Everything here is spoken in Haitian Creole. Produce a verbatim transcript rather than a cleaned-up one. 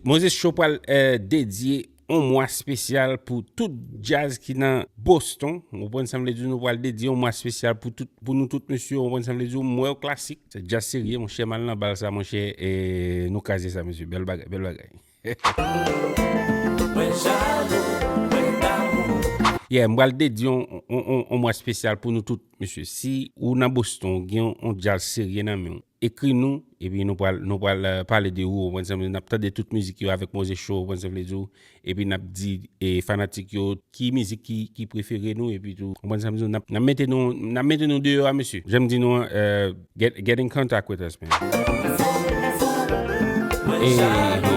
Moses Show pral eh, dedye yon mwa espesyal pou tout djaz ki nan Boston. Ou konprann sa m vle di, nou pral dedye yon mwa espesyal pou tout, pou nou tout, mesye. Ou konprann sa m vle di, m wè w klasik. Se djaz serye, monchè, m al nan bal sa, monchè, e nou kraze sa, mesye. Bèl bagay, bèl bagay. Mwen jalou, mwen damou. Yeah, m pral dedye yon, yon, yon, yon mwa espesyal pou nou tout, mesye. Si ou nan Boston, ou gen yon, yon djaz serye nan men w, ekri nou, epi nou pral, nou pral eh, pale de ou, ou konprann sa m vle di, n ap tande tout mizik yo avèk Moses Show, ou konprann sa m vle di, epi n ap di eh, fanatik yo ki mizik ki, ki prefere nou, epi tou, ou konprann sa m vle di, n ap, n ap mete nou, n ap mete nou deyò a, mesye. Jan m di nou an, eh, get, get in contact with us, man. E